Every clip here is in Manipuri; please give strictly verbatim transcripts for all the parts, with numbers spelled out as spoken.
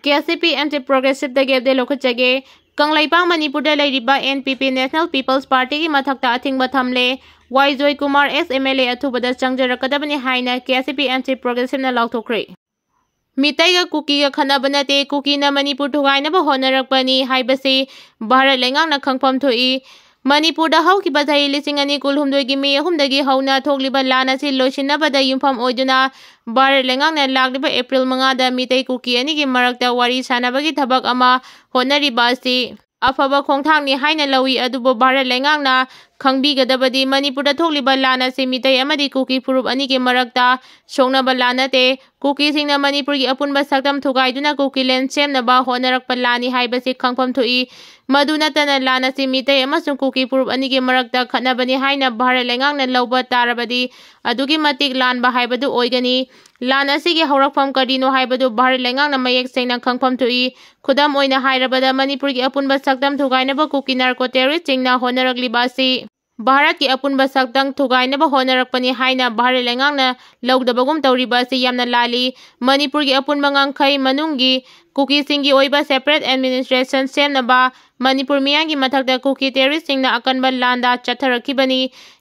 ꯀꯦ S C P M C ꯄ꯭ꯔꯣꯒ꯭ꯔꯦꯁꯤꯞꯇꯒꯤ update ꯂꯧꯈꯠꯆꯒꯦ꯫ Kangleipak ꯃꯅꯤꯄꯨꯔꯗ ꯂꯩꯔꯤꯕ ꯑꯦꯟ ꯄꯤ ꯄꯤ ꯅꯦꯁꯅꯦꯜ ꯄꯤꯄꯜꯁ ꯄꯥꯔꯇꯤꯒꯤ ꯃꯊꯛꯇ ꯑꯊꯤꯡꯕ ꯊꯝꯂꯦ꯫ ꯋꯥꯏ Joykumar X M L A ꯑꯊꯨꯕꯗ ꯆꯪꯖꯔꯛꯀꯗꯕꯅꯤ ꯍꯥꯏꯅ ꯀꯦ S C P M C ꯄ꯭ꯔꯣꯒ꯭ꯔꯦꯁꯤꯞꯅ ꯂꯥꯎꯊꯣꯛꯈ꯭ꯔꯦ꯫ ꯃꯤꯇꯩꯒ ꯀꯨꯀꯤꯒ ꯈꯠꯅꯕ ꯅꯠꯇꯦ, ꯀꯨꯀꯤꯅ ꯃꯅꯤꯄꯨꯔ ꯊꯨꯒꯥꯏꯅꯕ ꯍꯣꯠꯅꯔꯛꯄꯅꯤ ꯍꯥꯏꯕꯁꯤ ꯚꯥꯔꯠ ꯂꯩꯉꯥꯛꯅ ꯈꯪꯐꯝ ꯊꯣꯛꯏ꯫ ꯃꯅꯤꯄꯨꯔꯗ ꯍꯧꯈꯤꯕ ꯆꯍꯤ ꯂꯤꯁꯤꯡ ꯑꯅꯤ ꯀꯨꯟꯍꯨꯝꯗꯣꯏꯒꯤ ꯃꯦ ꯑꯍꯨꯝꯗꯒꯤ ꯍꯧꯅ ꯊꯣꯛꯂꯤꯕ ꯂꯥꯟ ꯑꯁꯤ ꯂꯣꯏꯁꯤꯟꯅꯕꯗ ꯌꯨꯝꯐꯝ ꯑꯣꯏꯗꯨꯅ ꯚꯥꯔꯠ ꯂꯩꯉꯥꯛꯅ ꯂꯥꯛꯂꯤꯕ ꯑꯦꯄ꯭ꯔꯤꯜ ꯃꯉꯥꯗ ꯃꯤꯇꯩ ꯀꯨꯀꯤ ꯑꯅꯤꯒꯤ ꯃꯔꯛꯇ ꯋꯥꯔꯤ ꯁꯥꯟꯅꯕꯒꯤ ꯊꯕꯛ ꯑꯃ ꯍꯣꯠꯅꯔꯤꯕ ꯑꯁꯤ ꯑꯐꯕ ꯈꯣꯡꯊꯥꯡꯅꯤ ꯍꯥꯏꯅ ꯂꯧꯏ꯫ ꯑꯗꯨꯕꯨ ꯚꯥꯔꯠ ꯂꯩꯉꯥꯛꯅ ꯈꯪꯕꯤꯒꯗꯕꯗꯤ ꯃꯅꯤꯄꯨꯔꯗ ꯊꯣꯛꯂꯤꯕ ꯂꯥꯟ ꯑꯁꯤ ꯃꯤꯇꯩ ꯑꯃꯗꯤ ꯀꯨꯀꯤ ꯐꯨꯔꯨꯞ ꯑꯅꯤꯒꯤ ꯃꯔꯛꯇ ꯁꯣꯛꯅꯕ ꯂꯥꯟ ꯅꯠꯇꯦ꯫ ꯀꯨꯀꯤꯁꯤꯡꯅ ꯃꯅꯤꯄꯨꯔꯒꯤ ꯑꯄꯨꯟꯕ ꯁꯛꯇꯝ ꯊꯨꯒꯥꯏꯗꯨꯅ ꯀꯨꯀꯤꯂꯦꯟ ꯁꯦꯝꯅꯕ ꯍꯣꯠꯅꯔꯛꯄ ꯂꯥꯟꯅꯤ ꯍꯥꯏꯕꯁꯤ ꯈꯪꯐꯝ ꯊꯣꯛꯏ꯫ ꯃꯗꯨ ꯅꯠꯇꯅ ꯂꯥꯟ ꯑꯁꯤ ꯃꯤꯇꯩ ꯑꯃꯁꯨꯡ ꯀꯨꯀꯤ ꯐꯨꯔꯨꯞ ꯑꯅꯤꯒꯤ ꯃꯔꯛꯇ ꯈꯠꯅꯕꯅꯤ ꯍꯥꯏꯅ ꯚꯥꯔꯠ ꯂꯩꯉꯥꯛꯅ ꯂꯧꯕ ꯇꯥꯔꯕꯗꯤ ꯑꯗꯨꯛꯀꯤ ꯃꯇꯤꯛ ꯂꯥꯟꯕ ꯍꯥꯏꯕꯗꯨ ꯑꯣꯏꯒꯅꯤ꯫ ꯂꯥꯟ ꯑꯁꯤꯒꯤ ꯍꯧꯔꯛꯐꯝ ꯀꯔꯤꯅꯣ ꯍꯥꯏꯕꯗꯨ ꯚꯥꯔꯠ ꯂꯩꯉꯥꯛꯅ ꯃꯌꯦꯛ ꯁꯦꯡꯅ ꯈꯪꯐꯝ ꯊꯣꯛꯏ꯫ ꯈꯨꯗꯝ ꯑꯣꯏꯅ ꯍꯥꯏꯔꯕꯗ, ꯃꯅꯤꯄꯨꯔꯒꯤ ꯑꯄꯨꯟꯕ ꯁꯛꯇꯝ ꯊꯨꯒꯥꯏꯅꯕ ꯀꯨꯀꯤ ꯅꯥꯔꯀꯣ ꯇꯦꯔꯣꯔꯤꯁꯁꯤꯡꯅ ꯍꯣꯠꯅꯔꯛꯂꯤꯕ ꯑꯁꯤ ꯚꯥꯔꯠꯀꯤ ꯑꯄꯨꯟꯕ ꯁꯛꯇꯝ ꯊꯨꯒꯥꯏꯅꯕ ꯍꯣꯠꯅꯔꯛꯄꯅꯤ ꯍꯥꯏꯅ ꯚꯥꯔꯠ ꯂꯩꯉꯥꯛꯅ ꯂꯧꯗꯕꯒꯨꯝ ꯇꯧꯔꯤꯕ ꯑꯁꯤ ꯌꯥꯝꯅ ꯂꯥꯜꯂꯤ꯫ ꯃꯅꯤꯄꯨꯔꯒꯤ ꯑꯄꯨꯟꯕ ꯉꯝꯈꯩ ꯃꯅꯨꯡꯒꯤ ꯀꯨꯀꯤꯁꯤꯡꯒꯤ ꯑꯣꯏꯕ separate administration ꯁꯦꯝꯅꯕ ꯃꯅꯤꯄꯨꯔ ꯃꯤꯌꯥꯝꯒꯤ ꯃꯊꯛꯇ ꯀꯨꯀꯤ ꯇꯦꯔꯣꯔꯤꯁꯁꯤꯡꯅ ꯑꯀꯟꯕ ꯂꯥꯟꯗꯥ ꯆꯠꯊꯔꯛꯈꯤꯕꯅꯤ꯫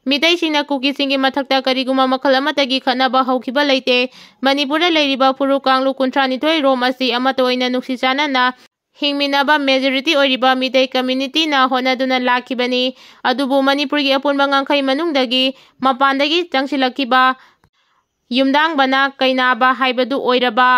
ꯃꯤꯇꯩꯁꯤꯡꯅ ꯀꯨꯀꯤꯁꯤꯡꯒꯤ ꯃꯊꯛꯇ ꯀꯔꯤꯒꯨꯝꯕ ꯃꯈꯜ ꯑꯃꯠꯇꯒꯤ ꯈꯠꯅꯕ ꯍꯧꯈꯤꯕ ꯂꯩꯇꯦ꯫ ꯃꯅꯤꯄꯨꯔꯗ ꯂꯩꯔꯤꯕ ꯐꯨꯔꯨꯞ ꯀꯥꯡꯂꯨꯞ ꯀꯨꯟꯊ꯭ꯔꯥꯅꯤꯊꯣꯏ ꯔꯣꯝ ꯑꯁꯤ ꯑꯃꯠꯇ ꯑꯣꯏꯅ ꯅꯨꯡꯁꯤ ꯆꯥꯟꯅꯅ ꯍꯤꯡꯃꯤꯟꯅꯕ majority ꯑꯣꯏꯔꯤꯕ ꯃꯤꯇꯩ communityꯅ ꯍꯣꯠꯅꯗꯨꯅ ꯂꯥꯛꯈꯤꯕꯅꯤ꯫ ꯑꯗꯨꯕꯨ ꯃꯅꯤꯄꯨꯔꯒꯤ ꯑꯄꯨꯟꯕ ꯉꯝꯈꯩ ꯃꯅꯨꯡꯗꯒꯤ ꯃꯄꯥꯟꯗꯒꯤ ꯆꯪꯁꯤꯜꯂꯛꯈꯤꯕ ꯌꯨꯝꯗꯥꯡꯕꯅ ꯀꯩꯅꯥꯕ ꯍꯥꯏꯕꯗꯨ ꯑꯣꯏꯔꯕ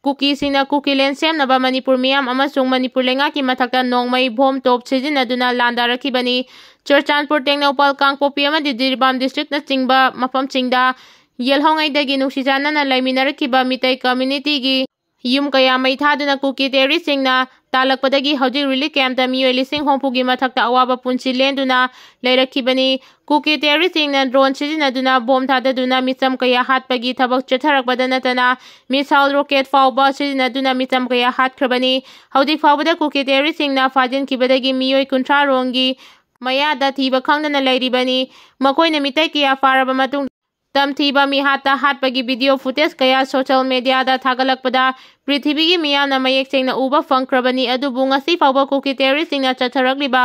ꯀꯨꯀꯤꯁꯤꯡꯅ ꯀꯨꯀꯤꯂꯦꯟ ꯁꯦꯝꯅꯕ ꯃꯅꯤꯄꯨꯔ ꯃꯤꯌꯥꯝ ꯑꯃꯁꯨꯡ ꯃꯅꯤꯄꯨꯔ ꯂꯩꯉꯥꯛꯀꯤ ꯃꯊꯛꯇ ꯅꯣꯡꯃꯩ, bomb, ꯇꯣꯞ ꯁꯤꯖꯤꯟꯅꯗꯨꯅ ꯂꯥꯟꯗꯥꯔꯛꯈꯤꯕꯅꯤ꯫ ꯆꯨꯔꯆꯥꯟꯄꯨꯔ, ꯇꯦꯡꯅꯧꯄꯜ, ꯀꯥꯡꯄꯣꯛꯄꯤ ꯑꯃꯗꯤ ꯖꯤꯔꯤꯕꯥꯝ districtꯅꯆꯤꯡꯕ ꯃꯐꯝꯁꯤꯡꯗ ꯌꯦꯜꯍꯧꯉꯩꯗꯒꯤ ꯅꯨꯡꯁꯤ ꯆꯥꯟꯅꯅ ꯂꯩꯃꯤꯟꯅꯔꯛꯈꯤꯕ ꯃꯤꯇꯩ communityꯒꯤ ꯌꯨꯝ ꯀꯌꯥ ꯃꯩ ꯊꯥꯗꯨꯅ ꯀꯨꯀꯤ terroristꯁꯤꯡꯅ ꯇꯥꯜꯂꯛꯄꯗꯒꯤ ꯍꯧꯖꯤꯛ relief campꯇ ꯃꯤꯑꯣꯏ ꯂꯤꯁꯤꯡ ꯍꯨꯝꯐꯨꯒꯤ ꯃꯊꯛꯇ ꯑꯋꯥꯕ ꯄꯨꯟꯁꯤ ꯂꯦꯟꯗꯨꯅ ꯂꯩꯔꯛꯈꯤꯕꯅꯤ꯫ ꯀꯨꯀꯤ terroristꯁꯤꯡꯅ drone ꯁꯤꯖꯤꯟꯅꯗꯨꯅ bomb ꯊꯥꯗꯗꯨꯅ ꯃꯤꯆꯝ ꯀꯌꯥ ꯍꯥꯠꯄꯒꯤ ꯊꯕꯛ ꯆꯠꯊꯔꯛꯄꯗ ꯅꯠꯇꯅ, missile rocket ꯐꯥꯎꯕ ꯁꯤꯖꯤꯟꯅꯗꯨꯅ ꯃꯤꯆꯝ ꯀꯌꯥ ꯍꯥꯠꯈ꯭ꯔꯕꯅꯤ꯫ ꯍꯧꯖꯤꯛ ꯐꯥꯎꯕꯗ ꯀꯨꯀꯤ terroristꯁꯤꯡꯅ ꯐꯥꯖꯤꯟꯈꯤꯕꯗꯒꯤ ꯃꯤꯑꯣꯏ ꯀꯨꯟꯊ꯭ꯔꯥ ꯔꯣꯝꯒꯤ ꯃꯌꯥꯗ ꯊꯤꯕ ꯈꯪꯗꯅ ꯂꯩꯔꯤꯕꯅꯤ꯫ ꯃꯈꯣꯏꯅ ꯃꯤꯇꯩ ꯀꯌꯥ ꯐꯥꯔꯕ ꯃꯇꯨꯡ ꯇꯝꯊꯤꯕ ꯃꯤꯍꯥꯠꯇ ꯍꯥꯠꯄꯒꯤ video footage ꯀꯌꯥ social mediaꯗ ꯊꯥꯒꯠꯂꯛꯄꯗ ꯄ꯭ꯔꯤꯊꯤꯕꯤꯒꯤ ꯃꯤꯌꯥꯝꯅ ꯃꯌꯦꯛ ꯁꯦꯡꯅ ꯎꯕ ꯐꯪꯈ꯭ꯔꯕꯅꯤ꯫ ꯑꯗꯨꯕꯨ ꯉꯁꯤ ꯐꯥꯎꯕ ꯀꯨꯀꯤ terroristꯁꯤꯡꯅ ꯆꯠꯊꯔꯛꯂꯤꯕ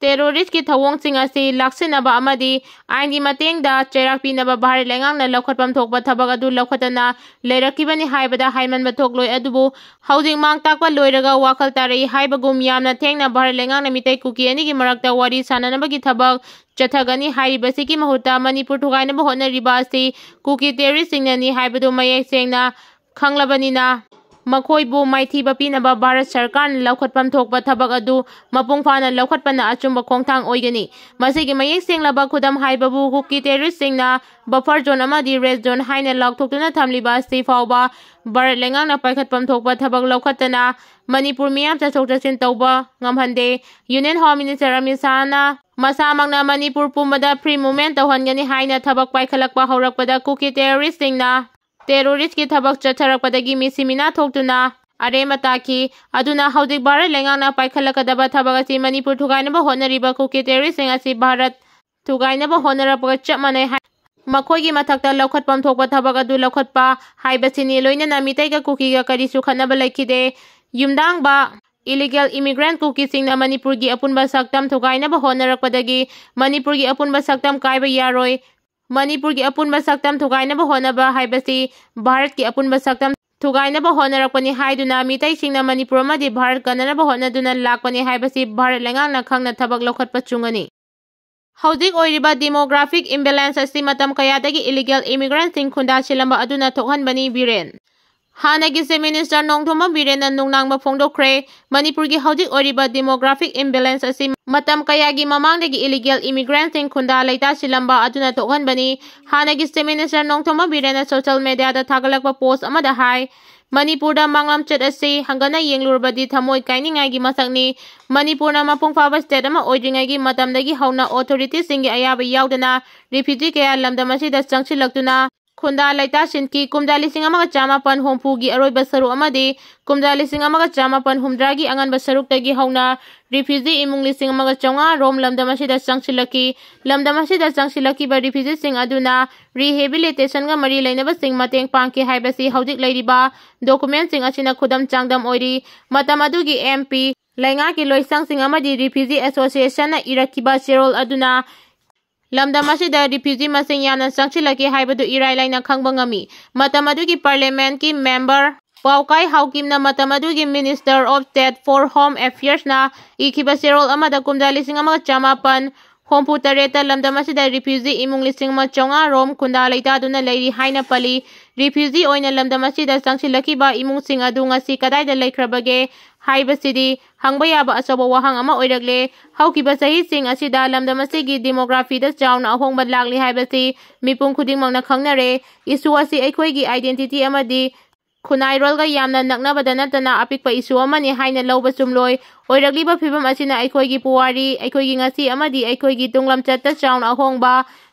terroristꯀꯤ ꯊꯧꯑꯣꯡꯁꯤꯡ ꯑꯁꯤ ꯂꯥꯛꯁꯤꯟꯅꯕ ꯑꯃꯗꯤ ꯑꯥꯏꯟꯒꯤ ꯃꯇꯦꯡꯗ ꯆꯩꯔꯥꯛ ꯄꯤꯅꯕ ꯚꯥꯔꯠ ꯂꯩꯉꯥꯛꯅ ꯂꯧꯈꯠꯐꯝ ꯊꯣꯛꯄ ꯊꯕꯛ ꯑꯗꯨ ꯂꯧꯈꯠꯇꯅ ꯂꯩꯔꯛꯈꯤꯕꯅꯤ ꯍꯥꯏꯕꯗ ꯍꯥꯏꯃꯟꯕ ꯊꯣꯛꯂꯣꯏ꯫ ꯑꯗꯨꯕꯨ ꯍꯧꯖꯤꯛ ꯃꯥꯡ ꯇꯥꯛꯄ ꯂꯣꯏꯔꯒ ꯋꯥꯈꯜ ꯇꯥꯔꯛꯏ ꯍꯥꯏꯕꯒꯨꯝ ꯌꯥꯝꯅ ꯊꯦꯡꯅ ꯚꯥꯔꯠ ꯂꯩꯉꯥꯛꯅ ꯃꯤꯇꯩ ꯀꯨꯀꯤ ꯑꯅꯤꯒꯤ ꯃꯔꯛꯇ ꯋꯥꯔꯤ ꯁꯥꯟꯅꯅꯕꯒꯤ ꯊꯕꯛ ꯆꯠꯊꯒꯅꯤ ꯍꯥꯏꯔꯤꯕꯁꯤꯒꯤ ꯃꯍꯨꯠꯇ ꯃꯅꯤꯄꯨꯔ ꯊꯨꯒꯥꯏꯅꯕ ꯍꯣꯠꯅꯔꯤꯕ ꯑꯁꯤ ꯀꯨꯀꯤ terroristꯁꯤꯡꯅꯅꯤ ꯍꯥꯏꯕꯗꯨ ꯃꯌꯦꯛ ꯁꯦꯡꯅ ꯈꯪꯂꯕꯅꯤꯅ ꯃꯈꯣꯏꯕꯨ ꯃꯥꯏꯊꯤꯕ ꯄꯤꯅꯕ ꯚꯥꯔꯠ ꯁꯔꯀꯥꯔꯅ ꯂꯧꯈꯠꯐꯝ ꯊꯣꯛꯄ ꯊꯕꯛ ꯑꯗꯨ ꯃꯄꯨꯡ ꯐꯥꯅ ꯂꯧꯈꯠꯄꯅ ꯑꯆꯨꯝꯕ ꯈꯣꯡꯊꯥꯡ ꯑꯣꯏꯒꯅꯤ꯫ ꯃꯁꯤꯒꯤ ꯃꯌꯦꯛ ꯁꯦꯡꯂꯕ ꯈꯨꯗꯝ ꯍꯥꯏꯕꯕꯨ ꯀꯨꯀꯤ terroristꯁꯤꯡꯅ buffer zone ꯑꯃꯗꯤ red zone ꯍꯥꯏꯅ ꯂꯥꯎꯊꯣꯛꯇꯨꯅ ꯊꯝꯂꯤꯕ ꯑꯁꯤ ꯐꯥꯎꯕ ꯚꯥꯔꯠ ꯂꯩꯉꯥꯛꯅ ꯄꯥꯏꯈꯠꯐꯝ ꯊꯣꯛꯄ ꯊꯕꯛ ꯂꯧꯈꯠꯇꯅ ꯃꯅꯤꯄꯨꯔ ꯃꯤꯌꯥꯝ ꯆꯠꯊꯣꯛ ꯆꯠꯁꯤꯟ ꯇꯧꯕ ꯉꯝꯍꯟꯗꯦ꯫ Union Home Minister Amit ꯁꯥꯍꯅ ꯃꯁꯥꯃꯛꯅ Manipur ꯄꯨꯝꯕꯗ free movement ꯇꯧꯍꯟꯒꯅꯤ ꯍꯥꯏꯅ ꯊꯕꯛ ꯄꯥꯏꯈꯠꯂꯛꯄ ꯍꯧꯔꯛꯄꯗ ꯀꯨꯀꯤ terroristꯁꯤꯡꯅ terroristꯀꯤ ꯊꯕꯛ ꯆꯠꯊꯔꯛꯄꯗꯒꯤ ꯃꯤꯁꯤ ꯃꯤꯅꯥ ꯊꯣꯛꯇꯨꯅ ꯑꯔꯦꯝꯕ ꯇꯥꯈꯤ꯫ ꯑꯗꯨꯅ ꯍꯧꯖꯤꯛ ꯚꯥꯔꯠ ꯂꯩꯉꯥꯛꯅ ꯄꯥꯏꯈꯠꯂꯛꯀꯗꯕ ꯊꯕꯛ ꯑꯁꯤ ꯃꯅꯤꯄꯨꯔ ꯊꯨꯒꯥꯏꯅꯕ ꯍꯣꯠꯅꯔꯤꯕ ꯀꯨꯀꯤ terroristꯁꯤꯡ ꯑꯁꯤ ꯚꯥꯔꯠ ꯊꯨꯒꯥꯏꯅꯕ ꯍꯣꯠꯅꯔꯛꯄꯒ ꯆꯞ ꯃꯥꯟꯅꯩ ꯍꯥꯏ꯫ ꯃꯈꯣꯏꯒꯤ ꯃꯊꯛꯇ ꯂꯧꯈꯠꯐꯝ ꯊꯣꯛꯄ ꯊꯕꯛ ꯑꯗꯨ ꯂꯧꯈꯠꯄ ꯍꯥꯏꯕꯁꯤꯅꯤ꯫ ꯂꯣꯏꯅꯅ ꯃꯤꯇꯩꯒ ꯀꯨꯀꯤꯒ ꯀꯔꯤꯁꯨ ꯈꯠꯅꯕ ꯂꯩꯈꯤꯗꯦ꯫ ꯌꯨꯝꯗꯥꯡꯕ illegal immigrant ꯀꯨꯀꯤꯁꯤꯡꯅ ꯃꯅꯤꯄꯨꯔꯒꯤ ꯑꯄꯨꯟꯕ ꯁꯛꯇꯝ ꯊꯨꯒꯥꯏꯅꯕ ꯍꯣꯠꯅꯔꯛꯄꯗꯒꯤ ꯃꯅꯤꯄꯨꯔꯒꯤ ꯑꯄꯨꯟꯕ ꯁꯛꯇꯝ ꯀꯥꯏꯕ ꯌꯥꯔꯣꯏ꯫ ꯃꯅꯤꯄꯨꯔꯒꯤ ꯑꯄꯨꯟꯕ ꯁꯛꯇꯝ ꯊꯨꯒꯥꯏꯅꯕ ꯍꯣꯠꯅꯕ ꯍꯥꯏꯕꯁꯤ ꯚꯥꯔꯠꯀꯤ ꯑꯄꯨꯟꯕ ꯁꯛꯇꯝ ꯊꯨꯒꯥꯏꯅꯕ ꯍꯣꯠꯅꯔꯛꯄꯅꯤ ꯍꯥꯏꯗꯨꯅ ꯃꯤꯇꯩꯁꯤꯡꯅ ꯃꯅꯤꯄꯨꯔ ꯑꯃꯗꯤ ꯚꯥꯔꯠ ꯀꯟꯅꯅꯕ ꯍꯣꯠꯅꯗꯨꯅ ꯂꯥꯛꯄꯅꯤ ꯍꯥꯏꯕꯁꯤ ꯚꯥꯔꯠ ꯂꯩꯉꯥꯛꯅ ꯈꯪꯅ ꯊꯕꯛ ꯂꯧꯈꯠꯄ ꯆꯨꯡꯒꯅꯤ꯫ ꯍꯧꯖꯤꯛ ꯑꯣꯏꯔꯤꯕ demographic imbalance ꯑꯁꯤ ꯃꯇꯝ ꯀꯌꯥꯗꯒꯤ illegal immigrantꯁꯤꯡ ꯈꯨꯟꯗꯥ ꯁꯤꯜꯂꯝꯕ ꯑꯗꯨꯅ ꯊꯣꯛꯍꯟꯕꯅꯤ꯫ ꯕꯤꯔꯦꯟ꯫ ꯍꯥꯟꯅꯒꯤ Chief Minister ꯅꯣꯡꯊꯣꯝꯕꯝ ꯕꯤꯔꯦꯟꯅ ꯅꯨꯡꯅꯥꯡꯕ ꯐꯣꯡꯗꯣꯛꯈ꯭ꯔꯦ꯫ ꯃꯅꯤꯄꯨꯔꯒꯤ ꯍꯧꯖꯤꯛ ꯑꯣꯏꯔꯤꯕ demographic imbalance ꯑꯁꯤ ꯃꯇꯝ ꯀꯌꯥꯒꯤ ꯃꯃꯥꯡꯗꯒꯤ illegal immigrantꯁꯤꯡ ꯈꯨꯟꯗꯥ ꯂꯩꯇꯥꯁꯤꯜꯂꯝꯕ ꯑꯗꯨꯅ ꯊꯣꯛꯍꯟꯕꯅꯤ꯫ ꯍꯥꯟꯅꯒꯤ Chief Minister Nongthombam ꯕꯤꯔꯦꯟꯅ social mediaꯗ ꯊꯥꯒꯠꯂꯛꯄ post ꯑꯃꯗ ꯍꯥꯏ, ꯃꯅꯤꯄꯨꯔꯗ ꯃꯥꯡꯂꯝꯆꯠ ꯑꯁꯤ ꯍꯪꯒꯠꯅ ꯌꯦꯡꯂꯨꯔꯕꯗꯤ ꯊꯃꯣꯏ ꯀꯥꯏꯅꯤꯡꯉꯥꯏꯒꯤ ꯃꯁꯛꯅꯤ꯫ ꯃꯅꯤꯄꯨꯔꯅ ꯃꯄꯨꯡ ꯐꯥꯕ state ꯑꯃ ꯑꯣꯏꯗ꯭ꯔꯤꯉꯩꯒꯤ ꯃꯇꯝꯗꯒꯤ ꯍꯧꯅ authorityꯁꯤꯡꯒꯤ ꯑꯌꯥꯕ ꯌꯥꯎꯗꯅ refugee ꯀꯌꯥ ꯂꯝꯗꯝ ꯑꯁꯤꯗ ꯆꯪꯁꯤꯜꯂꯛꯇꯨꯅ ꯈꯨꯟꯗꯥ ꯂꯩꯇꯥ ꯁꯤꯟꯈꯤ꯫ ꯀꯨꯝꯖꯥ ꯂꯤꯁꯤꯡ ꯑꯃꯒ ꯆꯥꯃꯥꯄꯟ ꯍꯨꯝꯐꯨꯒꯤ ꯑꯔꯣꯏꯕ ꯁꯔꯨꯛ ꯑꯃꯗꯤ ꯀꯨꯝꯖꯥ ꯂꯤꯁꯤꯡ ꯑꯃꯒ ꯆꯥꯃꯥꯄꯟ ꯍꯨꯝꯗ꯭ꯔꯥꯒꯤ ꯑꯉꯟꯕ ꯁꯔꯨꯛꯇꯒꯤ ꯍꯧꯅ ꯔꯤꯐ꯭ꯌꯨꯖꯤ ꯏꯃꯨꯡ ꯂꯤꯁꯤꯡ ꯑꯃꯒ ꯆꯥꯝꯃꯉꯥ ꯔꯣꯝ ꯂꯝꯗꯝ ꯑꯁꯤꯗ ꯆꯪꯁꯤꯜꯂꯛꯈꯤ꯫ ꯂꯝꯗꯝ ꯑꯁꯤꯗ ꯆꯪꯁꯤꯜꯂꯛꯈꯤꯕ ꯔꯤꯐ꯭ꯌꯨꯖꯤꯁꯤꯡ ꯑꯗꯨꯅ ꯔꯤꯍꯦꯕꯤꯂꯤꯇꯦꯁꯟꯒ ꯃꯔꯤ ꯂꯩꯅꯕꯁꯤꯡ ꯃꯇꯦꯡ ꯄꯥꯡꯈꯤ ꯍꯥꯏꯕꯁꯤ ꯍꯧꯖꯤꯛ ꯂꯩꯔꯤꯕ ꯗꯣꯀꯨꯃꯦꯟꯁꯤꯡ ꯑꯁꯤꯅ ꯈꯨꯗꯝ ꯆꯥꯡꯗꯝ ꯑꯣꯏꯔꯤ꯫ ꯃꯇꯝ ꯑꯗꯨꯒꯤ ꯑꯦꯝ ꯄꯤ, ꯂꯩꯉꯥꯛꯀꯤ ꯂꯣꯏꯁꯪꯁꯤꯡ ꯑꯃꯗꯤ ꯔꯤꯐ꯭ꯌꯨꯖꯤ ꯑꯦꯁꯣꯁꯤꯌꯦꯁꯟꯅ ꯏꯔꯛꯈꯤꯕ ꯆꯦꯔꯣꯜ ꯑꯗꯨꯅ ꯂꯝꯗꯝ ꯑꯁꯤꯗ ꯔꯤꯐ꯭ꯌꯨꯖꯤ ꯃꯁꯤꯡ ꯌꯥꯝꯅ ꯆꯪꯁꯤꯜꯂꯛꯈꯤ ꯍꯥꯏꯕꯗꯨ ꯏꯔꯥꯏ ꯂꯥꯏꯅ ꯈꯪꯕ ꯉꯝꯃꯤ꯫ ꯃꯇꯝ ꯑꯗꯨꯒꯤ ꯄꯥꯔꯂꯤꯌꯥꯃꯦꯟꯠꯀꯤ ꯃꯦꯝꯕꯔ ꯄꯥꯎꯀꯥꯏ ꯍꯥꯎꯀꯤꯝꯅ ꯃꯇꯝ ꯑꯗꯨꯒꯤ Minister of State for Home Affairsꯅ ꯏꯈꯤꯕ ꯆꯦꯔꯣꯜ ꯑꯃꯗ ꯀꯨꯝꯖꯥ ꯂꯤꯁꯤꯡ ꯑꯃꯒ ꯆꯥꯃꯥꯄꯟ ꯍꯨꯝꯐꯨ ꯇꯔꯦꯠꯇ ꯂꯝꯗꯝ ꯑꯁꯤꯗ ꯔꯤꯐ꯭ꯌꯨꯖꯤ ꯏꯃꯨꯡ ꯂꯤꯁꯤꯡ ꯑꯃ ꯆꯥꯝꯃꯉꯥ ꯔꯣꯝ ꯈꯨꯟꯗꯥ ꯂꯩꯇꯥꯗꯨꯅ ꯂꯩꯔꯤ ꯍꯥꯏꯅ ꯄꯜꯂꯤ꯫ ꯔꯤꯐ꯭ꯌꯨꯖꯤ ꯑꯣꯏꯅ ꯂꯝꯗꯝ ꯑꯁꯤꯗ ꯆꯪꯁꯤꯜꯂꯛꯈꯤꯕ ꯏꯃꯨꯡꯁꯤꯡ ꯑꯗꯨ ꯉꯁꯤ ꯀꯗꯥꯏꯗ ꯂꯩꯈ꯭ꯔꯕꯒꯦ ꯍꯥꯏꯕꯁꯤꯗꯤ ꯍꯪꯕ ꯌꯥꯕ ꯑꯆꯧꯕ ꯋꯥꯍꯪ ꯑꯃ ꯑꯣꯏꯔꯛꯂꯦ꯫ ꯍꯧꯈꯤꯕ ꯆꯍꯤꯁꯤꯡ ꯑꯁꯤꯗ ꯂꯝꯗꯝ ꯑꯁꯤꯒꯤ ꯗꯤꯃꯣꯒ꯭ꯔꯥꯐꯤꯗ ꯆꯥꯎꯅ ꯑꯍꯣꯡꯕ ꯂꯥꯛꯂꯤ ꯍꯥꯏꯕꯁꯤ ꯃꯤꯄꯨꯝ ꯈꯨꯗꯤꯡꯃꯛꯅ ꯈꯪꯅꯔꯦ꯫ ꯏꯁꯨ ꯑꯁꯤ ꯑꯩꯈꯣꯏꯒꯤ ꯑꯥꯏꯗꯦꯟꯇꯤꯇꯤ ꯑꯃꯗꯤ ꯈꯨꯟꯅꯥꯏꯔꯣꯜꯒ ꯌꯥꯝꯅ ꯅꯛꯅꯕꯗ ꯅꯠꯇꯅ ꯑꯄꯤꯛꯄ ꯏꯁꯨ ꯑꯃꯅꯤ ꯍꯥꯏꯅ ꯂꯧꯕ ꯆꯨꯝꯂꯣꯏ꯫ ꯑꯣꯏꯔꯛꯂꯤꯕ ꯐꯤꯕꯝ ꯑꯁꯤꯅ ꯑꯩꯈꯣꯏꯒꯤ ꯄꯨꯋꯥꯔꯤ, ꯑꯩꯈꯣꯏꯒꯤ ꯉꯁꯤ ꯑꯃꯗꯤ ꯑꯩꯈꯣꯏꯒꯤ ꯇꯨꯡꯂꯝꯆꯠꯇ ꯆꯥꯎꯅ ꯑꯍꯣꯡꯕ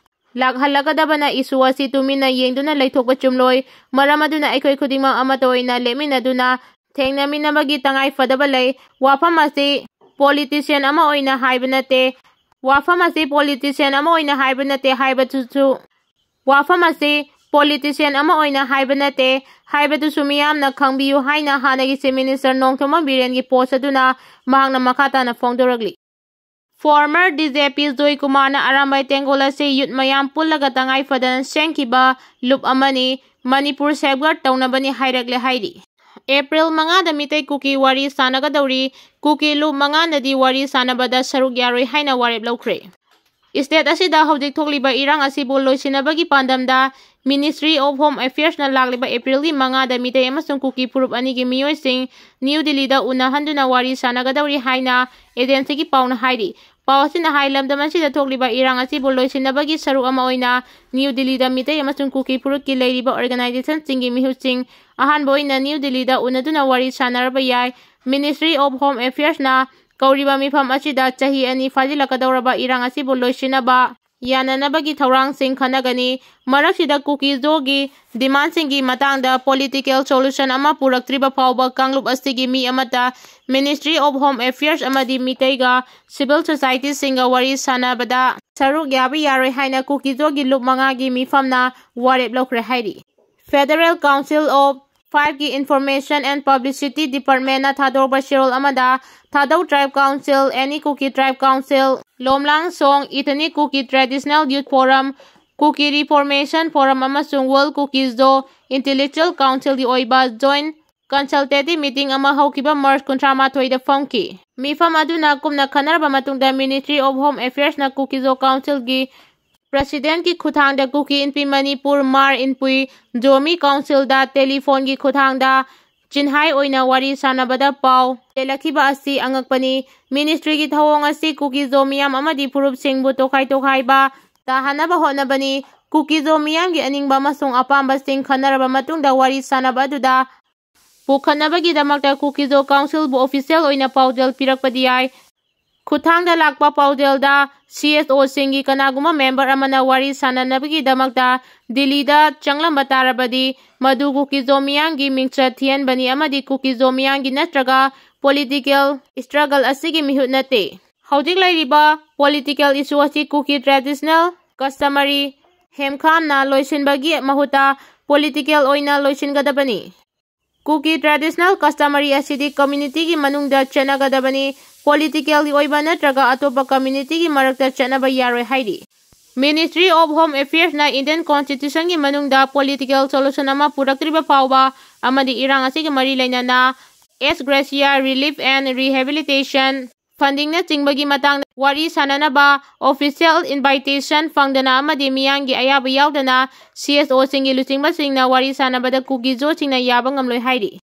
ꯂꯥꯛꯍꯜꯂꯛꯀꯗꯕꯅ ꯏꯁꯨ ꯑꯁꯤ ꯇꯨꯃꯤꯟꯅ ꯌꯦꯡꯗꯨꯅ ꯂꯩꯊꯣꯛꯄ ꯆꯨꯝꯂꯣꯏ꯫ ꯃꯔꯝ ꯑꯗꯨꯅ ꯑꯩꯈꯣꯏ ꯈꯨꯗꯤꯡꯃꯛ ꯑꯃꯠꯇ ꯑꯣꯏꯅ ꯂꯦꯞꯃꯤꯟꯅꯗꯨꯅ ꯊꯦꯡꯅꯃꯤꯟꯅꯕꯒꯤ ꯇꯉꯥꯏ ꯐꯗꯕ ꯂꯩ꯫ ꯋꯥꯐꯝ ꯑꯁꯤ ꯄꯣꯂꯤꯇꯤꯁꯤꯌꯟ ꯑꯃ ꯑꯣꯏꯅ ꯍꯥꯏꯕ ꯅꯠꯇꯦ꯫ ꯋꯥꯐꯝ ꯑꯁꯤ ꯄꯣꯂꯤꯇꯤꯁꯤꯌꯟ ꯑꯃ ꯑꯣꯏꯅ ꯍꯥꯏꯕ ꯅꯠꯇꯦ ꯍꯥꯏꯕꯗꯨꯁꯨ, ꯋꯥꯐꯝ ꯑꯁꯤ ꯄꯣꯂꯤꯇꯤꯁꯤꯌꯟ ꯑꯃ ꯑꯣꯏꯅ ꯍꯥꯏꯕ ꯅꯠꯇꯦ ꯍꯥꯏꯕꯗꯨꯁꯨ ꯃꯤꯌꯥꯝꯅ ꯈꯪꯕꯤꯌꯨ ꯍꯥꯏꯅ ꯍꯥꯟꯅꯒꯤ ꯆꯤꯐ ꯃꯤꯅꯤꯁꯇꯔ ꯅꯣꯡꯊꯣꯝꯕꯝ ꯕꯤꯔꯦꯟꯒꯤ ꯄꯣꯁ ꯑꯗꯨꯅ ꯃꯍꯥꯛꯅ ꯃꯈꯥ ꯇꯥꯅ ꯐꯣꯡꯗꯣꯔꯛꯂꯤ꯫ Former D J P ꯖꯣꯏ ꯀꯨꯃꯥꯔꯅ ꯑꯔꯥꯝꯕꯥꯏ ꯇꯦꯡꯒꯣꯜ ꯑꯁꯤ ꯌꯨꯠ ꯃꯌꯥꯝ ꯄꯨꯜꯂꯒ ꯇꯉꯥꯏ ꯐꯗꯅ ꯁꯦꯝꯈꯤꯕ ꯂꯨꯞ ꯑꯃꯅꯤ, ꯃꯅꯤꯄꯨꯔ safeguard ꯇꯧꯅꯕꯅꯤ ꯍꯥꯏꯔꯛꯂꯦ ꯍꯥꯏꯔꯤ꯫ ꯑꯦꯄ꯭ꯔꯤꯜ ꯃꯉꯥꯗ ꯃꯤꯇꯩ ꯀꯨꯀꯤ ꯋꯥꯔꯤ ꯁꯥꯟꯅꯒꯗꯧꯔꯤ꯫ ꯀꯨꯀꯤ ꯂꯨꯞ ꯃꯉꯥꯅꯗꯤ ꯋꯥꯔꯤ ꯁꯥꯟꯅꯕꯗ ꯁꯔꯨꯛ ꯌꯥꯔꯣꯏ ꯍꯥꯏꯅ ꯋꯥꯔꯦꯞ ꯂꯧꯈ꯭ꯔꯦ꯫ ꯁ꯭ꯇꯦꯠ ꯑꯁꯤꯗ ꯍꯧꯖꯤꯛ ꯊꯣꯛꯂꯤꯕ ꯏꯔꯥꯡ ꯑꯁꯤꯕꯨ ꯂꯣꯏꯁꯤꯟꯅꯕꯒꯤ ꯄꯥꯟꯗꯝꯗ Ministry of Home Affairsꯅ ꯂꯥꯛꯂꯤꯕ ꯑꯦꯄ꯭ꯔꯤꯜꯒꯤ ꯃꯉꯥꯗ ꯃꯤꯇꯩ ꯑꯃꯁꯨꯡ ꯀꯨꯀꯤ ꯐꯨꯔꯨꯞ ꯑꯅꯤꯒꯤ ꯃꯤꯑꯣꯏꯁꯤꯡ ꯅ꯭ꯌꯨ ꯗꯤꯜꯂꯤꯗ ꯎꯅꯍꯟꯗꯨꯅ ꯋꯥꯔꯤ ꯁꯥꯟꯅꯒꯗꯧꯔꯤ ꯍꯥꯏꯅ ꯑꯦꯖꯦꯟꯁꯤꯒꯤ ꯄꯥꯎꯅ ꯍꯥꯏꯔꯤ꯫ ꯄꯥꯎ ꯑꯁꯤꯅ ꯍꯥꯏ, ꯂꯝꯗꯝ ꯑꯁꯤꯗ ꯊꯣꯛꯂꯤꯕ ꯏꯔꯥꯡ ꯑꯁꯤꯕꯨ ꯂꯣꯏꯁꯤꯟꯅꯕꯒꯤ ꯁꯔꯨꯛ ꯑꯃ ꯑꯣꯏꯅ ꯅ꯭ꯌꯨ ꯗꯤꯜꯂꯤꯗ ꯃꯤꯇꯩ ꯑꯃꯁꯨꯡ ꯀꯨꯀꯤ ꯐꯨꯔꯨꯞꯀꯤ ꯂꯩꯔꯤꯕ ꯑꯣꯔꯒꯅꯥꯏꯖꯦꯁꯟꯁꯤꯡꯒꯤ ꯃꯤꯍꯨꯠꯁꯤꯡ ꯑꯍꯥꯟꯕ ꯑꯣꯏꯅ ꯅ꯭ꯌꯨ ꯗꯤꯜꯂꯤꯗ ꯎꯅꯗꯨꯅ ꯋꯥꯔꯤ ꯁꯥꯟꯅꯔꯕ ꯌꯥꯏ꯫ Ministry of Home Affairsꯅ ꯀꯧꯔꯤꯕ ꯃꯤꯐꯝ ꯑꯁꯤꯗ ꯆꯍꯤ ꯑꯅꯤ ꯐꯥꯖꯤꯜꯂꯛꯀꯗꯧꯔꯕ ꯏꯔꯥꯡ ꯑꯁꯤꯕꯨ ꯂꯣꯏꯁꯤꯟꯅꯕ ꯌꯥꯅꯅꯕꯒꯤ ꯊꯧꯔꯥꯡꯁꯤꯡ ꯈꯟꯅꯒꯅꯤ꯫ ꯃꯔꯛꯁꯤꯗ ꯀꯨꯀꯤꯖꯣꯒꯤ demandꯁꯤꯡꯒꯤ ꯃꯇꯥꯡꯗ political solution ꯑꯃ ꯄꯨꯔꯛꯇ꯭ꯔꯤꯕ ꯐꯥꯎꯕ ꯀꯥꯡꯂꯨꯞ ꯑꯁꯤꯒꯤ ꯃꯤ ꯑꯃꯠꯇ Ministry of Home Affairs ꯑꯃꯗꯤ ꯃꯤꯇꯩꯒ civil societyꯁꯤꯡꯒ ꯋꯥꯔꯤ ꯁꯥꯟꯅꯕꯗ ꯁꯔꯨꯛ ꯌꯥꯕ ꯌꯥꯔꯣꯏ ꯍꯥꯏꯅ ꯀꯨꯀꯤꯖꯣꯒꯤ ꯂꯨꯞ ꯃꯉꯥꯒꯤ ꯃꯤꯐꯝꯅ ꯋꯥꯔꯦꯞ ꯂꯧꯈ꯭ꯔꯦ ꯍꯥꯏꯔꯤ꯫ Federal Council of Fiveꯀꯤ Information and Publicity Departmentꯅ ꯊꯥꯗꯣꯔꯛꯄ ꯆꯦꯔꯣꯜ ꯑꯃꯗ, Thadou Tribe Council, Any Kuki Tribe Council, Lomlang Song, Ethnic Kuki Traditional Youth Forum, Kuki Reformation Forum ꯑꯃꯁꯨꯡ World Kuki Zo Intellectual Councilꯒꯤ ꯑꯣꯏꯕ joint consultative meeting ꯑꯃ ꯍꯧꯈꯤꯕ March ꯀꯨꯟꯊ꯭ꯔꯥꯃꯥꯊꯣꯏꯗ ꯐꯝꯈꯤ꯫ ꯃꯤꯐꯝ ꯑꯗꯨꯅ ꯀꯨꯞꯅ ꯈꯟꯅꯔꯕ ꯃꯇꯨꯡꯗ Ministry of Home Affairsꯅ Kuki Zo Councilꯒꯤ Presidentꯀꯤ ꯈꯨꯠꯊꯥꯡꯗ Kuki Inpi Manipur, Hmar Inpui, Zomi Councilꯗ telephoneꯒꯤ ꯈꯨꯠꯊꯥꯡꯗ ꯆꯤꯟꯍꯥꯏ ꯑꯣꯏꯅ ꯋꯥꯔꯤ ꯁꯥꯟꯅꯕꯗ ꯄꯥꯎ ꯆꯦꯜꯂꯛꯈꯤꯕ ꯑꯁꯤ ꯑꯉꯛꯄꯅꯤ꯫ Ministryꯒꯤ ꯊꯧꯑꯣꯡ ꯑꯁꯤ ꯀꯨꯀꯤ ꯖꯣ ꯃꯤꯌꯥꯝ ꯑꯃꯗꯤ ꯐꯨꯔꯨꯞꯁꯤꯡꯕꯨ ꯇꯣꯈꯥꯏ ꯇꯣꯈꯥꯏꯕ ꯇꯥꯍꯟꯅꯕ ꯍꯣꯠꯅꯕꯅꯤ꯫ ꯀꯨꯀꯤ ꯖꯣ ꯃꯤꯌꯥꯝꯒꯤ ꯑꯅꯤꯡꯕ ꯑꯃꯁꯨꯡ ꯑꯄꯥꯝꯕꯁꯤꯡ ꯈꯟꯅꯔꯕ ꯃꯇꯨꯡꯗ ꯋꯥꯔꯤ ꯁꯥꯟꯅꯕ ꯑꯗꯨꯗ ꯄꯨꯈꯠꯅꯕꯒꯤꯗꯃꯛꯇ ꯀꯨꯀꯤ ꯖꯣ Councilꯕꯨ official ꯑꯣꯏꯅ ꯄꯥꯎꯖꯦꯜ ꯄꯤꯔꯛꯄꯗꯤ ꯌꯥꯏ꯫ ꯈꯨꯠꯊꯥꯡꯗ ꯂꯥꯛꯄ ꯄꯥꯎꯖꯦꯜꯗ CSOꯁꯤꯡꯒꯤ ꯀꯅꯥꯒꯨꯝꯕ member ꯑꯃꯅ ꯋꯥꯔꯤ ꯁꯥꯟꯅꯅꯕꯒꯤꯗꯃꯛꯇ ꯗꯤꯜꯂꯤꯗ ꯆꯪꯂꯝꯕ ꯇꯥꯔꯕꯗꯤ, ꯃꯗꯨ ꯀꯨꯀꯤ ꯖꯣ ꯃꯤꯌꯥꯝꯒꯤ ꯃꯤꯡꯆꯠ ꯊꯤꯍꯟꯕꯅꯤ ꯑꯃꯗꯤ ꯀꯨꯀꯤ ꯖꯣ ꯃꯤꯌꯥꯝꯒꯤ ꯅꯠꯇ꯭ꯔꯒ political struggle ꯑꯁꯤꯒꯤ ꯃꯤꯍꯨꯠ ꯅꯠꯇꯦ꯫ ꯍꯧꯖꯤꯛ ꯂꯩꯔꯤꯕ political issue ꯑꯁꯤ ꯀꯨꯀꯤ traditional customary ꯍꯦꯝꯈꯥꯝꯅ ꯂꯣꯏꯁꯤꯟꯕꯒꯤ ꯃꯍꯨꯠꯇ political ꯑꯣꯏꯅ ꯂꯣꯏꯁꯤꯟꯒꯗꯕꯅꯤ꯫ ꯀꯨꯀꯤ traditional customary ꯑꯁꯤꯗꯤ communityꯒꯤ ꯃꯅꯨꯡꯗ ꯆꯠꯅꯒꯗꯕꯅꯤ꯫ Politicalꯒꯤ ꯑꯣꯏꯕ ꯅꯠꯇ꯭ꯔꯒ ꯑꯇꯣꯞꯄ communityꯒꯤ ꯃꯔꯛꯇ ꯆꯠꯅꯕ ꯌꯥꯔꯣꯏ ꯍꯥꯏꯔꯤ꯫ Ministry of Home Affairsꯅ Indian Constitutionꯒꯤ ꯃꯅꯨꯡꯗ political solution ꯑꯃ ꯄꯨꯔꯛꯇ꯭ꯔꯤꯕ ꯐꯥꯎꯕ ꯑꯃꯗꯤ ꯏꯔꯥꯡ ꯑꯁꯤꯒ ꯃꯔꯤ ꯂꯩꯅꯅ ex gratia relief and rehabilitation fundingꯅꯆꯤꯡꯕꯒꯤ ꯃꯇꯥꯡꯗ ꯋꯥꯔꯤ ꯁꯥꯅꯅꯕ official invitation ꯐꯪꯗꯅ ꯑꯃꯗꯤ ꯃꯤꯌꯥꯝꯒꯤ ꯑꯌꯥꯕ ꯌꯥꯎꯗꯅ CSOꯁꯤꯡꯒꯤ ꯂꯨꯆꯤꯡꯕꯁꯤꯡꯅ ꯋꯥꯔꯤ ꯁꯥꯅꯕꯗ ꯀꯨꯀꯤ ꯖꯣꯁꯤꯡꯅ ꯌꯥꯕ ꯉꯝꯂꯣꯏ ꯍꯥꯏꯔꯤ꯫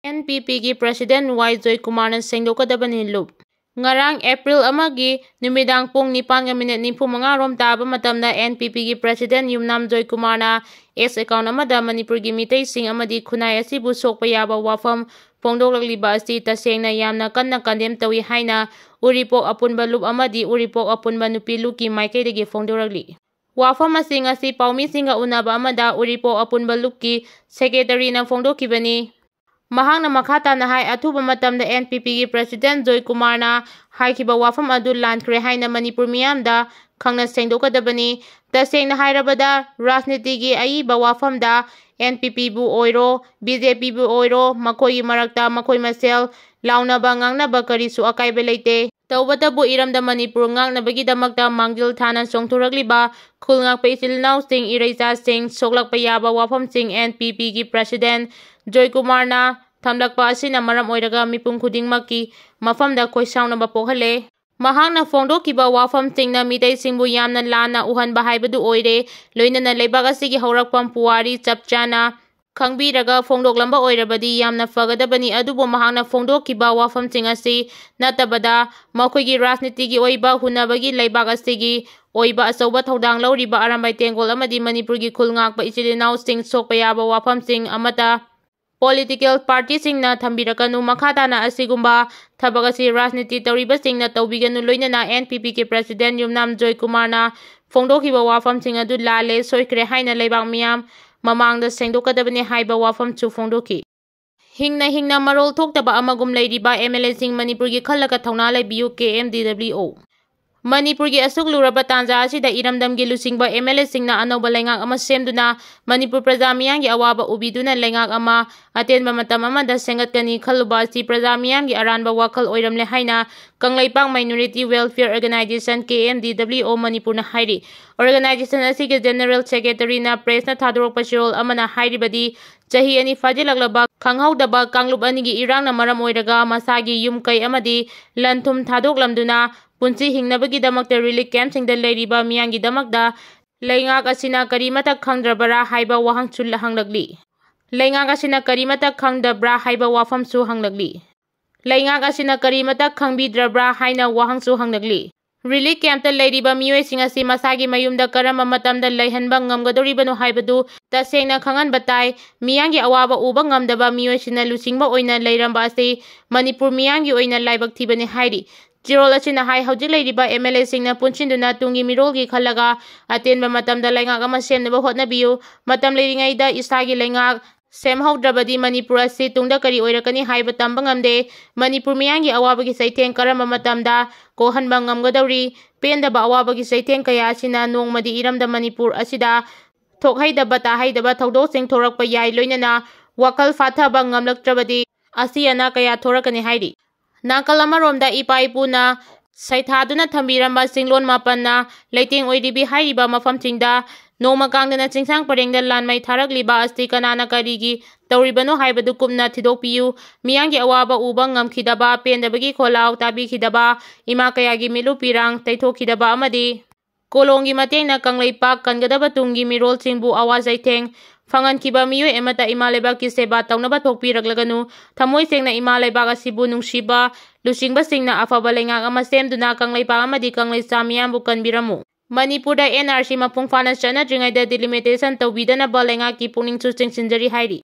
NPPꯒꯤ President ꯋꯥꯏ ꯖꯣꯏꯀꯨꯃꯥꯔꯅ ꯁꯦꯡꯗꯣꯛꯀꯗꯕꯅꯤ ꯂꯨꯞ꯫ ꯉꯔꯥꯡ April ꯑꯃꯒꯤ ꯅꯨꯃꯤꯗꯥꯡ ꯄꯨꯡ ꯅꯤꯄꯥꯟꯒ minute ꯅꯤꯐꯨ ꯃꯉꯥ ꯔꯣꯝ ꯇꯥꯕ ꯃꯇꯝꯗ N P Pꯒꯤ President ꯌꯨꯝꯅꯥꯝ ꯖꯣꯏꯀꯨꯃꯥꯔꯅ X account ꯑꯃꯗ ꯃꯅꯤꯄꯨꯔꯒꯤ ꯃꯤꯇꯩꯁꯤꯡ ꯑꯃꯗꯤ ꯈꯨꯟꯅꯥꯏ ꯑꯁꯤꯕꯨ ꯁꯣꯛꯄ ꯌꯥꯕ ꯋꯥꯐꯝ ꯐꯣꯡꯗꯣꯛꯂꯛꯂꯤꯕ ꯑꯁꯤ ꯇꯁꯦꯡꯅ ꯌꯥꯝꯅ ꯀꯟꯅ condemn ꯇꯧꯏ ꯍꯥꯏꯅ ꯎꯔꯤꯄꯣꯛ ꯑꯄꯨꯟꯕ ꯂꯨꯞ ꯑꯃꯗꯤ ꯎꯔꯤꯄꯣꯛ ꯑꯄꯨꯟꯕ ꯅꯨꯄꯤ ꯂꯨꯞꯀꯤ ꯃꯥꯏꯀꯩꯗꯒꯤ ꯐꯣꯡꯗꯣꯔꯛꯂꯤ꯫ ꯋꯥꯐꯝ ꯑꯁꯤ ꯉꯁꯤ ꯄꯥꯎꯃꯤꯁꯤꯡꯒ ꯎꯅꯕ ꯑꯃꯗ ꯎꯔꯤꯄꯣꯛ ꯑꯄꯨꯟꯕ ꯂꯨꯞꯀꯤ secretaryꯅ ꯐꯣꯡꯗꯣꯛꯈꯤꯕꯅꯤ꯫ ꯃꯍꯥꯛꯅ ꯃꯈꯥ ꯇꯥꯅ ꯍꯥꯏ, ꯑꯊꯨꯕ ꯃꯇꯝꯗ N P Pꯒꯤ President ꯖꯣꯏꯀꯨꯃꯥꯔꯅ ꯍꯥꯏꯈꯤꯕ ꯋꯥꯐꯝ ꯑꯗꯨ ꯂꯥꯟꯈ꯭ꯔꯦ ꯍꯥꯏꯅ ꯃꯅꯤꯄꯨꯔ ꯃꯤꯌꯥꯝꯗ ꯈꯪꯅ ꯁꯦꯡꯗꯣꯛꯀꯗꯕꯅꯤ꯫ ꯇꯁꯦꯡꯅ ꯍꯥꯏꯔꯕꯗ, ꯔꯥꯖꯅꯤꯇꯤꯒꯤ ꯑꯏꯕ ꯋꯥꯐꯝꯗ N P Pꯕꯨ ꯑꯣꯏꯔꯣ, B J Pꯕꯨ ꯑꯣꯏꯔꯣ, ꯃꯈꯣꯏꯒꯤ ꯃꯔꯛꯇ ꯃꯈꯣꯏ ꯃꯁꯦꯜ ꯂꯥꯎꯅꯕ ꯉꯥꯡꯅꯕ ꯀꯔꯤꯁꯨ ꯑꯀꯥꯏꯕ ꯂꯩꯇꯦ꯫ ꯇꯧꯕꯇꯕꯨ ꯏꯔꯝꯗꯝ ꯃꯅꯤꯄꯨꯔ ꯉꯥꯛꯅꯕꯒꯤꯗꯃꯛꯇ ꯃꯥꯡꯖꯤꯜ ꯊꯥꯅ ꯆꯣꯡꯊꯣꯔꯛꯂꯤꯕ ꯈꯨꯜ ꯉꯥꯛꯄ ꯏꯆꯤꯜ ꯏꯅꯥꯎꯁꯤꯡ, ꯏꯔꯩꯆꯥꯁꯤꯡ ꯁꯣꯛꯂꯛꯄ ꯌꯥꯕ ꯋꯥꯐꯝꯁꯤꯡ N P Pꯒꯤ President ꯖꯣꯏꯀꯨꯃꯥꯔꯅ ꯊꯝꯂꯛꯄ ꯑꯁꯤꯅ ꯃꯔꯝ ꯑꯣꯏꯔꯒ ꯃꯤꯄꯨꯝ ꯈꯨꯗꯤꯡꯃꯛꯀꯤ ꯃꯐꯝꯗ ꯈꯣꯏꯁꯥꯎꯅꯕ ꯄꯣꯛꯍꯜꯂꯦ꯫ ꯃꯍꯥꯛꯅ ꯐꯣꯡꯗꯣꯛꯈꯤꯕ ꯋꯥꯐꯝꯁꯤꯡꯅ ꯃꯤꯇꯩꯁꯤꯡꯕꯨ ꯌꯥꯝꯅ ꯂꯥꯟꯅ ꯎꯍꯟꯕ ꯍꯥꯏꯕꯗꯨ ꯑꯣꯏꯔꯦ꯫ ꯂꯣꯏꯅꯅ ꯂꯩꯕꯥꯛ ꯑꯁꯤꯒꯤ ꯍꯧꯔꯛꯐꯝ ꯄꯨꯋꯥꯔꯤ ꯆꯞ ꯆꯥꯅ ꯈꯪꯕꯤꯔꯒ ꯐꯣꯡꯗꯣꯛꯂꯝꯕ ꯑꯣꯏꯔꯕꯗꯤ ꯌꯥꯝꯅ ꯐꯒꯗꯕꯅꯤ꯫ ꯑꯗꯨꯕꯨ ꯃꯍꯥꯛꯅ ꯐꯣꯡꯗꯣꯛꯈꯤꯕ ꯋꯥꯐꯝꯁꯤꯡ ꯑꯁꯤ ꯅꯠꯇꯕꯗ ꯃꯈꯣꯏꯒꯤ ꯔꯥꯖꯅꯤꯇꯤꯒꯤ ꯑꯣꯏꯕ ꯍꯨꯟꯅꯕꯒꯤ ꯂꯩꯕꯥꯛ ꯑꯁꯤꯒꯤ ꯑꯣꯏꯕ ꯑꯆꯧꯕ ꯊꯧꯗꯥꯡ ꯂꯧꯔꯤꯕ ꯑꯔꯥꯝꯕꯥꯏ ꯇꯦꯡꯒꯣꯜ ꯑꯃꯗꯤ ꯃꯅꯤꯄꯨꯔꯒꯤ ꯈꯨꯜ ꯉꯥꯛꯄ ꯏꯆꯤꯜ ꯏꯅꯥꯎꯁꯤꯡ ꯁꯣꯛꯄ ꯌꯥꯕ ꯋꯥꯐꯝꯁꯤꯡ ꯑꯃꯠꯇ political partyꯁꯤꯡꯅ ꯊꯝꯕꯤꯔꯛꯀꯅꯨ꯫ ꯃꯈꯥ ꯇꯥꯅ ꯑꯁꯤꯒꯨꯝꯕ ꯊꯕꯛ ꯑꯁꯤ ꯔꯥꯖꯅꯤꯇꯤ ꯇꯧꯔꯤꯕꯁꯤꯡꯅ ꯇꯧꯕꯤꯒꯅꯨ꯫ ꯂꯣꯏꯅꯅ N P Pꯒꯤ President ꯌꯨꯝꯅꯥꯝ ꯖꯣꯏꯀꯨꯃꯥꯔꯅ ꯐꯣꯡꯗꯣꯛꯈꯤꯕ ꯋꯥꯐꯝꯁꯤꯡ ꯑꯗꯨ ꯂꯥꯜꯂꯦ, ꯁꯣꯏꯈ꯭ꯔꯦ ꯍꯥꯏꯅ ꯂꯩꯕꯥꯛ ꯃꯤꯌꯥꯝ ꯃꯃꯥꯡꯗ ꯁꯦꯡꯗꯣꯛꯀꯗꯕꯅꯤ ꯍꯥꯏꯕ ꯋꯥꯐꯝꯁꯨ ꯐꯣꯡꯗꯣꯛꯈꯤ꯫ ꯍꯤꯡꯅ ꯍꯤꯡꯅ ꯃꯔꯣꯜ ꯊꯣꯛꯇꯕ ꯑꯃꯒꯨꯝ ꯂꯩꯔꯤꯕ M L Aꯁꯤꯡ ꯃꯅꯤꯄꯨꯔꯒꯤ ꯈꯜꯂꯒ ꯊꯧꯅꯥ ꯂꯩꯕꯤꯌꯨ, K M D W O꯫ ꯃꯅꯤꯄꯨꯔꯒꯤ ꯑꯁꯨꯛ ꯂꯨꯔꯕ ꯇꯥꯟꯖꯥ ꯑꯁꯤꯗ ꯏꯔꯝꯗꯝꯒꯤ ꯂꯨꯆꯤꯡꯕ M L Aꯁꯤꯡꯅ ꯑꯅꯧꯕ ꯂꯩꯉꯥꯛ ꯑꯃ ꯁꯦꯝꯗꯨꯅ ꯃꯅꯤꯄꯨꯔ ꯄ꯭ꯔꯖꯥ ꯃꯤꯌꯥꯝꯒꯤ ꯑꯋꯥꯕ ꯎꯕꯤꯗꯨꯅ ꯂꯩꯉꯥꯛ ꯑꯃ ꯑꯇꯦꯟꯕ ꯃꯇꯝ ꯑꯃꯗ ꯁꯦꯝꯒꯠꯀꯅꯤ ꯈꯜꯂꯨꯕ ꯑꯁꯤ ꯄ꯭ꯔꯖꯥ ꯃꯤꯌꯥꯝꯒꯤ ꯑꯔꯥꯟꯕ ꯋꯥꯈꯜ ꯑꯣꯏꯔꯝꯂꯦ ꯍꯥꯏꯅ Kangleipak Minority Welfare Organisation, K M D W O, ꯃꯅꯤꯄꯨꯔꯅ ꯍꯥꯏꯔꯤ꯫ Organisation ꯑꯁꯤꯒꯤ General Secretaryꯅ pressꯅ ꯊꯥꯗꯣꯔꯛꯄ ꯆꯦꯔꯣꯜ ꯑꯃꯅ ꯍꯥꯏꯔꯤꯕꯗꯤ, ꯆꯍꯤ ꯑꯅꯤ ꯐꯥꯖꯤꯜꯂꯛꯂꯕ ꯈꯪꯍꯧꯗꯕ ꯀꯥꯡꯂꯨꯞ ꯑꯅꯤꯒꯤ ꯏꯔꯥꯡꯅ ꯃꯔꯝ ꯑꯣꯏꯔꯒ ꯃꯁꯥꯒꯤ ꯌꯨꯝ ꯀꯩ ꯑꯃꯗꯤ ꯂꯟ ꯊꯨꯝ ꯊꯥꯗꯣꯛꯂꯝꯗꯨꯅ ꯄꯨꯟꯁꯤ ꯍꯤꯡꯅꯕꯒꯤꯗꯃꯛꯇ relief campꯁꯤꯡꯗ ꯂꯩꯔꯤꯕ ꯃꯤꯌꯥꯝꯒꯤꯗꯃꯛꯇ ꯂꯩꯉꯥꯛ ꯑꯁꯤꯅ ꯀꯔꯤꯃꯠꯇ ꯈꯪꯗ꯭ꯔꯕꯔꯥ ꯍꯥꯏꯕ ꯋꯥꯍꯪꯁꯨ ꯍꯪꯂꯛꯂꯤ꯫ ꯂꯩꯉꯥꯛ ꯑꯁꯤꯅ ꯀꯔꯤꯃꯠꯇ ꯈꯪꯗꯕ꯭ꯔꯥ ꯍꯥꯏꯕ ꯋꯥꯐꯝꯁꯨ ꯍꯪꯂꯛꯂꯤ꯫ ꯂꯩꯉꯥꯛ ꯑꯁꯤꯅ ꯀꯔꯤꯃꯇ ꯈꯪꯕꯤꯗ꯭ꯔꯕ꯭ꯔꯥ ꯍꯥꯏꯅ ꯋꯥꯍꯪꯁꯨ ꯍꯪꯂꯛꯂꯤ꯫ ꯔꯤꯂꯤꯐ ꯀꯦꯝꯞꯇ ꯂꯩꯔꯤꯕ ꯃꯤꯑꯣꯏꯁꯤꯡ ꯑꯁꯤ ꯃꯁꯥꯒꯤ ꯃꯌꯨꯝꯗ ꯀꯔꯝꯕ ꯃꯇꯝꯗ ꯂꯩꯍꯟꯕ ꯉꯝꯒꯗꯧꯔꯤꯕꯅꯣ ꯍꯥꯏꯕꯗꯨ ꯇꯁꯦꯡꯅ ꯈꯪꯍꯟꯕ ꯇꯥꯏ꯫ ꯃꯤꯌꯥꯝꯒꯤ ꯑꯋꯥꯕ ꯎꯕ ꯉꯝꯗꯕ ꯃꯤꯑꯣꯏꯁꯤꯡꯅ ꯂꯨꯆꯤꯡꯕ ꯑꯣꯏꯅ ꯂꯩꯔꯝꯕ ꯑꯁꯤ ꯃꯅꯤꯄꯨꯔ ꯃꯤꯌꯥꯝꯒꯤ ꯑꯣꯏꯅ ꯂꯥꯏꯕꯛ ꯊꯤꯕꯅꯤ ꯍꯥꯏꯔꯤ꯫ ꯆꯦꯔꯣꯜ ꯑꯁꯤꯅ ꯍꯥꯏ, ꯍꯧꯖꯤꯛ ꯂꯩꯔꯤꯕ ꯑꯦꯝ ꯑꯦꯜ ꯑꯦꯁꯤꯡꯅ ꯄꯨꯟꯁꯤꯟꯗꯨꯅ ꯇꯨꯡꯒꯤ ꯃꯤꯔꯣꯜꯒꯤ ꯈꯜꯂꯒ ꯑꯇꯦꯟꯕ ꯃꯇꯝꯗ ꯂꯩꯉꯥꯛ ꯑꯃ ꯁꯦꯝꯅꯕ ꯍꯣꯠꯅꯕꯤꯌꯨ꯫ ꯃꯇꯝ ꯂꯩꯔꯤꯉꯩꯗ ꯏꯁꯥꯒꯤ ꯂꯩꯉꯥꯛ ꯁꯦꯝꯍꯧꯗ꯭ꯔꯕꯗꯤ ꯃꯅꯤꯄꯨꯔ ꯑꯁꯤ ꯇꯨꯡꯗ ꯀꯔꯤ ꯑꯣꯏꯔꯛꯀꯅꯤ ꯍꯥꯏꯕ ꯇꯝꯕ ꯉꯝꯗꯦ꯫ ꯃꯅꯤꯄꯨꯔ ꯃꯤꯌꯥꯝꯒꯤ ꯑꯋꯥꯕꯒꯤ ꯆꯩꯊꯦꯡ ꯀꯔꯝꯕ ꯃꯇꯝꯗ ꯀꯣꯛꯍꯟꯕ ꯉꯝꯒꯗꯧꯔꯤ? ꯄꯦꯟꯗꯕ ꯑꯋꯥꯕꯒꯤ ꯆꯩꯊꯦꯡ ꯀꯌꯥ ꯑꯁꯤꯅ ꯅꯣꯡꯃꯗꯤ ꯏꯔꯝꯗꯝ ꯃꯅꯤꯄꯨꯔ ꯑꯁꯤꯗ ꯊꯣꯛꯍꯩꯗꯕ ꯇꯥꯍꯩꯗꯕ ꯊꯧꯗꯣꯛꯁꯤꯡ ꯊꯣꯔꯛꯄ ꯌꯥꯏ꯫ ꯂꯣꯏꯅꯅ ꯋꯥꯈꯜ ꯐꯥꯊꯕ ꯉꯝꯂꯛꯇ꯭ꯔꯕꯗꯤ ꯑꯁꯤ ꯑꯅꯥ ꯀꯌꯥ ꯊꯣꯔꯛꯀꯅꯤ ꯍꯥꯏꯔꯤ꯫ ꯅꯥꯀꯜ ꯑꯃꯔꯣꯝꯗ ꯏꯄꯥ ꯏꯄꯨꯅ ꯁꯩꯊꯥꯗꯨꯅ ꯊꯝꯕꯤꯔꯝꯕ ꯆꯤꯡꯂꯣꯟ ꯃꯥꯄꯟꯅ ꯂꯩꯇꯦꯡ ꯑꯣꯏꯔꯤꯕꯤ ꯍꯥꯏꯔꯤꯕ ꯃꯐꯝꯁꯤꯡꯗ ꯅꯣꯡꯃ ꯀꯥꯡꯗꯅ ꯆꯤꯡꯁꯥꯡ ꯄꯔꯦꯡꯗ ꯂꯥꯟꯃꯩ ꯊꯥꯔꯛꯂꯤꯕ ꯑꯁꯤ ꯀꯅꯥꯅ ꯀꯔꯤꯒꯤ ꯇꯧꯔꯤꯕꯅꯣ ꯍꯥꯏꯕꯗꯨ ꯀꯨꯞꯅ ꯊꯤꯗꯣꯛꯄꯤꯌꯨ꯫ ꯃꯤꯌꯥꯝꯒꯤ ꯑꯋꯥꯕ ꯎꯕ ꯉꯝꯈꯤꯗꯕ, ꯄꯦꯟꯗꯕꯒꯤ ꯈꯣꯜꯂꯥꯎ ꯇꯥꯕꯤꯈꯤꯗꯕ, ꯏꯃꯥ ꯀꯌꯥꯒꯤ ꯃꯤꯠꯂꯨ ꯄꯤꯔꯥꯡ ꯇꯩꯊꯣꯛꯈꯤꯗꯕ ꯑꯃꯗꯤ ꯀꯣꯂꯣꯝꯒꯤ ꯃꯇꯦꯡꯅ ꯀꯪꯂꯩꯄꯥꯛ ꯀꯟꯒꯗꯕ ꯇꯨꯡꯒꯤ ꯃꯤꯔꯣꯜꯁꯤꯡꯕꯨ ꯑꯋꯥ ꯆꯩꯊꯦꯡ ꯐꯪꯍꯟꯈꯤꯕ ꯃꯤꯑꯣꯏ ꯑꯃꯠꯇ ꯏꯃꯥ ꯂꯩꯕꯥꯛꯀꯤ ꯁꯦꯕꯥ ꯇꯧꯅꯕ ꯊꯣꯛꯄꯤꯔꯛꯂꯒꯅꯨ꯫ ꯊꯃꯣꯏ ꯁꯦꯡꯅ ꯏꯃꯥ ꯂꯩꯕꯥꯛ ꯑꯁꯤꯕꯨ ꯅꯨꯡꯁꯤꯕ ꯂꯨꯆꯤꯡꯕꯁꯤꯡꯅ ꯑꯐꯕ ꯂꯩꯉꯥꯛ ꯑꯃ ꯁꯦꯝꯗꯨꯅ ꯀꯪꯂꯩꯄꯥꯛ ꯑꯃꯗꯤ ꯀꯪꯂꯩꯆꯥ ꯃꯤꯌꯥꯝꯕꯨ ꯀꯟꯕꯤꯔꯝꯃꯨ꯫ ꯃꯅꯤꯄꯨꯔꯗ ꯑꯦꯟ ꯑꯥꯔ ꯁꯤ ꯃꯄꯨꯡ ꯐꯥꯅ ꯆꯠꯅꯗ꯭ꯔꯤꯉꯩꯗ ꯗꯤꯂꯤꯃꯤꯇꯦꯁꯟ ꯇꯧꯕꯤꯗꯅꯕ ꯂꯩꯉꯥꯛꯀꯤ ꯄꯨꯛꯅꯤꯡꯁꯨ ꯆꯤꯡꯁꯤꯟꯖꯔꯤ ꯍꯥꯏꯔꯤ꯫